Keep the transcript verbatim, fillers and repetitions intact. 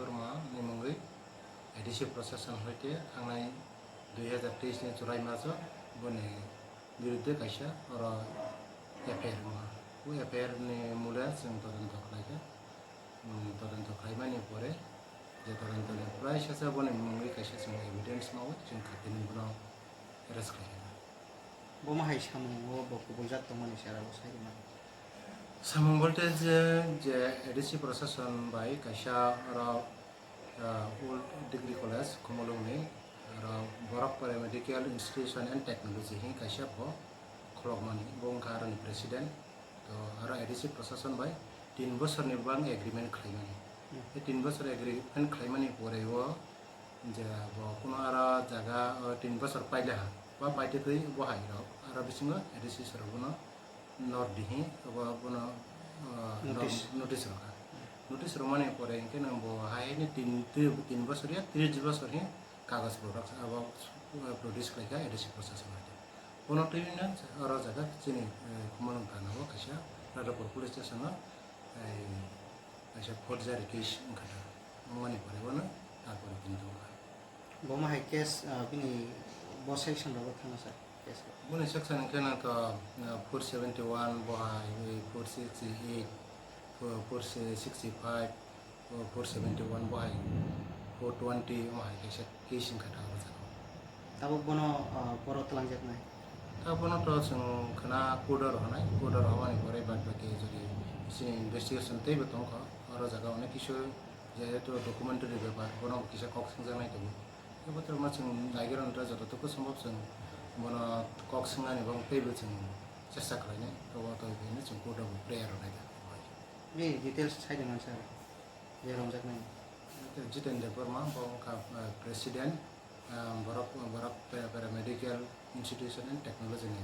Debbarma ni mungwi A D C Prashasan hoite thangnai dui hazar teis ni July maso boni birudde kaisa oro F I R wngma. O F I R ni mule chwng todonto khlaikha. Hmm, todonto khlaimani pore je todonto ni prai sasa boni mungwi kaisa chwng evidence mawi chwng khatini bono arrest khlaikha. Bomo hai samungo bo kubuljak tongmani sara bo sai rwmani. Samung bolte je, je A D C Prashasan bai kaisa oro, ah, Old Degree College Khumulwng ni oro Borok Paramedical Institution and Technology hin kaisa bo khulokmani, bo wngkha aroni president. To aro A D C Prashasan bai tin bosorni bang agreement khlaimani. Hmm. E tin bosor agreement khlaimani pore o je bo kuno aro jaga o tin bosor paile ha, ba paite twi bo hai rok aro bisingo A D C sorok bono nor dihi, obo bono, ah, notice. Notice rokha. Notice romani pore hinkhe nang bo hai ni tin, tin, tin bosor ya tris bosor hi kagoj product abo, ah, produce khlaikha A D C Prashasan bai. Bono twi no oro jaga chini, eh, Khumulwng thana o kaisa Radhapur police station o, eh, kaisa forgery case wngkha da. Wngmani pore bono tarpore tini tongkha. Bomo hai case, ah, bini bo section rogo thana sir case rok. Boni section hinkhe nang to, ah, four seventy one bo hai, four sixty eight, four sixty five, four seventy one bo hai, four twenty omo hai kaisa case wngkha da oro jaga. Tabuk bono, ah, boro twlangjaknai. Ta bono to chwng khwna court o rohornai, court o rohormani pore bad baki jodi chini investigation teibo tongkha, oro jaga onek kisu jehetu documentary bepar, bono kisa kok swngjaknai tongo. Abo to ma chwng naigra naigra joto toko sombhob chwng bono kok swngnani bagwi teibo chwng chesta khlainai, abo to hwnwi chwng court o prayer rwnai da. Ni details sai de man sir, je romjaknai. Jiten Debbarma, bo wngkha, eh, president, eh, Borok, Borok Paramedical Institution and Technology ni.